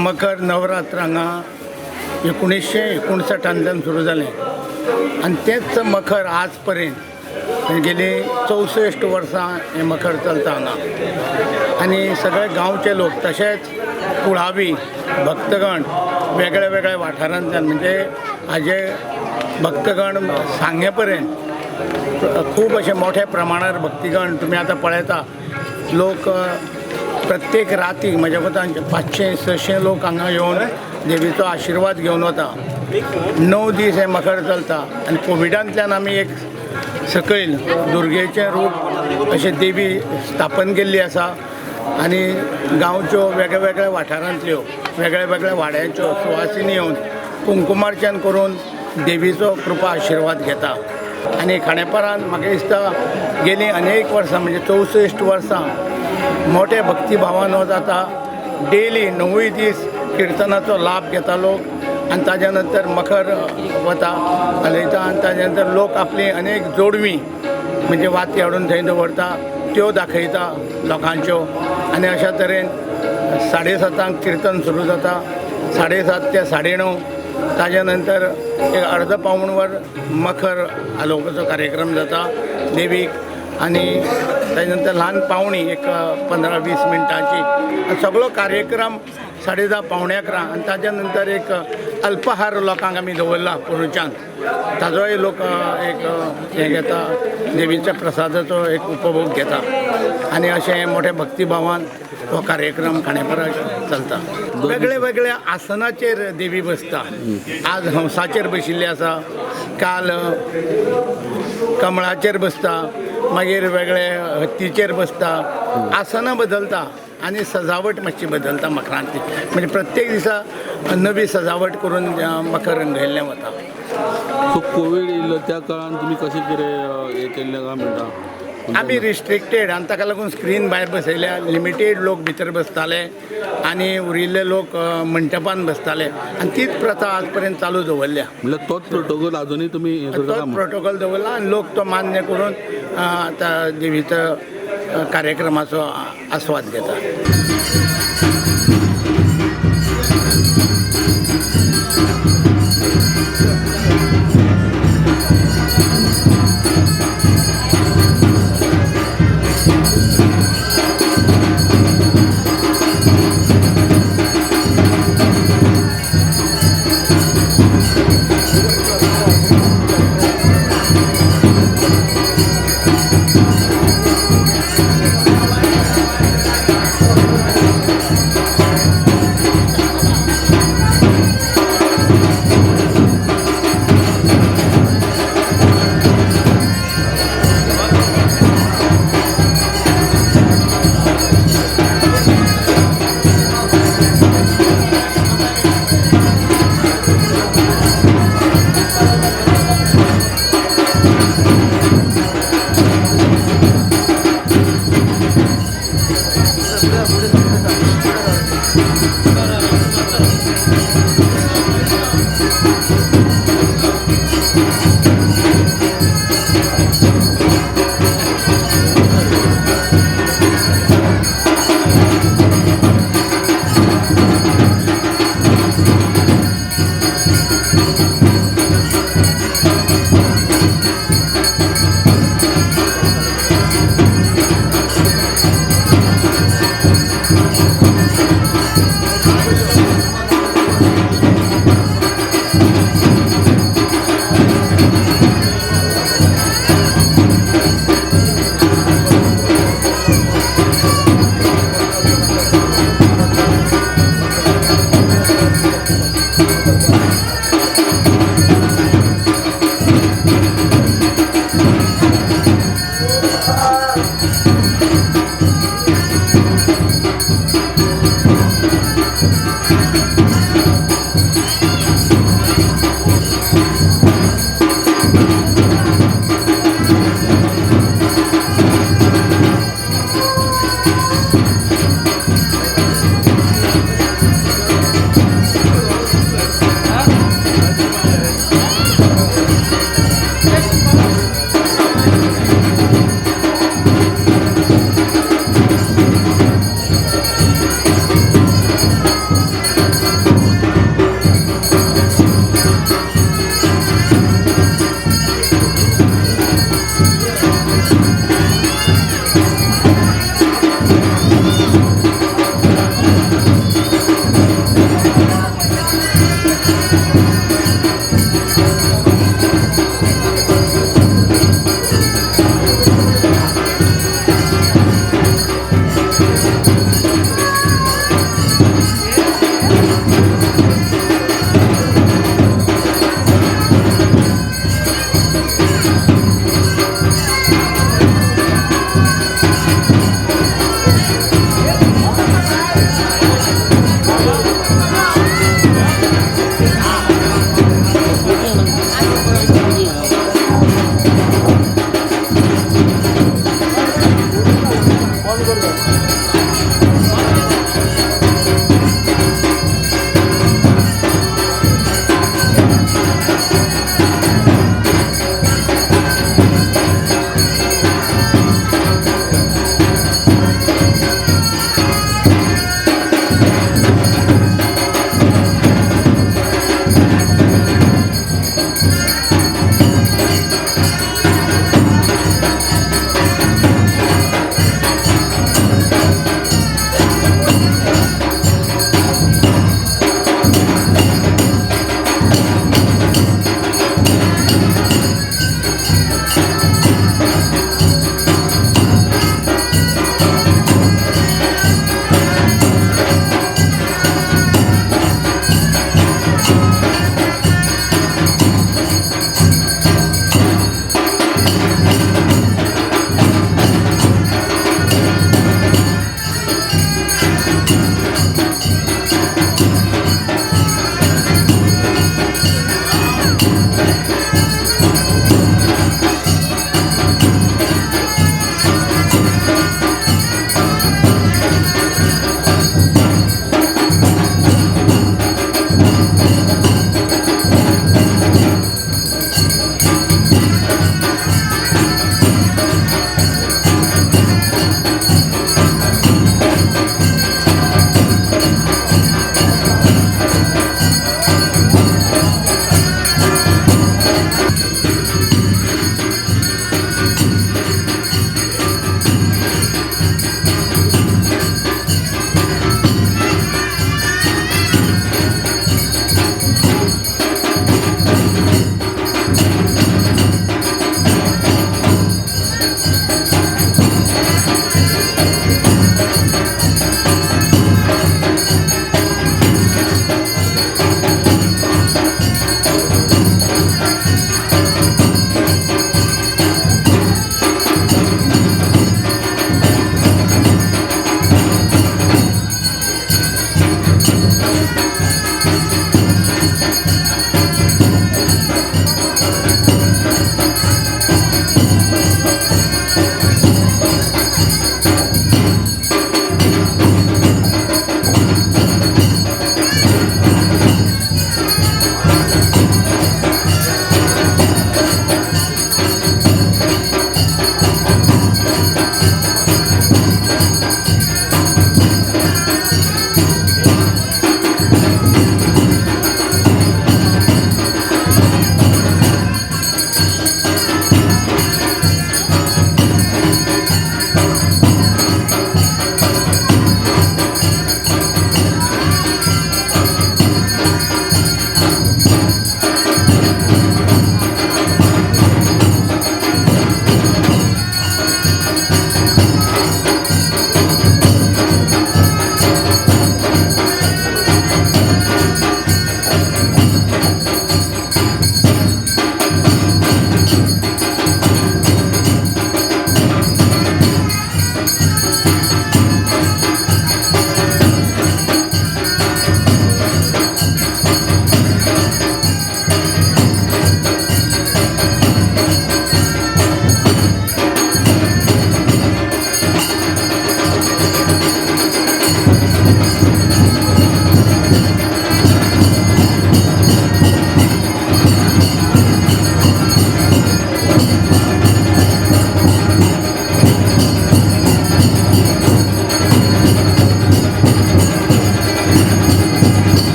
मकर नवरात्र हांगा 1959 सुरू जालें आनी तेंच मखर आज पर्यंत गेली 64 वर्सां हें मखर चलता हांगा. आनी सगळे गांवचे लोक तशेंच कुळावी भक्तगण वेगळ्या वेगळ्या वाठारांतल्यान म्हणजे हाजे भक्तगण सांगे पर्यंत खूब अशे मोठ्या प्रमाणार भक्तिगण तुमी आतां पळयता लोक प्रत्येक राती म्हज्या कोतान 500-600 लोक हांगा येवन देवीचो आशिर्वाद घेवन वता. 9 दीस हें मखर चलता आनी कोविडांतल्यान आमी एक सकयल दुर्गेचें रूप अशें देवी स्थापन केल्ली आसा आनी गांवच्यो वेगळ्या वेगळ्या वाठारांतल्यो वेगळ्या वेगळ्या वाड्यांच्यो सुवासिनी येवन कुंकुमार्चन करून देवीचो कृपा आशिर्वाद घेता. आनी खांडेपारान म्हाका दिसता गेलीं अनेक वर्सां म्हणजे 64 वर्सां मोठे भक्तिभावान हो जाता. डेली 9 दीस किर्तनाचो लाभ घेता लोक आनी ताज्या नंतर मखर वता हालयता आनी ताज्या नंतर लोक आपली अनेक जोडवीं म्हणजे वाती हाडून थंय दवरता त्यो दाखयता लोकांच्यो. आनी अशा तरेन 7:30 किर्तन सुरू जाता, 7:30 ते 9:30, ताज्या नंतर एक अर्द पाऊण वर मखर हालोवपाचो कार्यक्रम जाता देवीक. आनी ताजे नंतर ल्हान पावणी एक 15-20 मिनटांची आनी सगळो कार्यक्रम 10:30 10:45 आनी ताज्या नंतर एक अल्पहार लोकांक आमी दवरला पोरूच्यान, ताजोय लोक एक हें घेता, देवीच्या प्रसादाचो एक उपभोग घेता. आनी अशें मोठ्या भक्तिभावान हो कार्यक्रम खांडेपारा चलता. वेगळे वेगळ्या आसनाचेर देवी बसता. आज हंसाचेर बशिल्ली आसा, काल कमळाचेर बसता, मागीर वेगळे हत्तीचेर बसता. आसनां बदलता आनी सजावट मातशी बदलता मखरांतली, म्हणजे प्रत्येक दिसा नवी सजावट करून मखर रंगयल्लें वता. सो कोवीड येयल्लो त्या काळान तुमी कशें कितें हें केल्लें काय म्हणटा? आमी रिस्ट्रिक्टेड आनी ताका लागून स्क्रीन भायर बसयल्या, लिमिटेड लोक भितर बसताले आनी उरिल्ले लोक मंटपान बसताले आनी तीच प्रथा आज पर्यंत चालू दवरल्या. म्हणल्यार तोच प्रोटोकॉल आजुनूय तुमी तोच प्रोटोकॉल दवरला आनी लोक तो मान्य करून आतां देवीचो कार्यक्रमाचो आस्वाद घेता.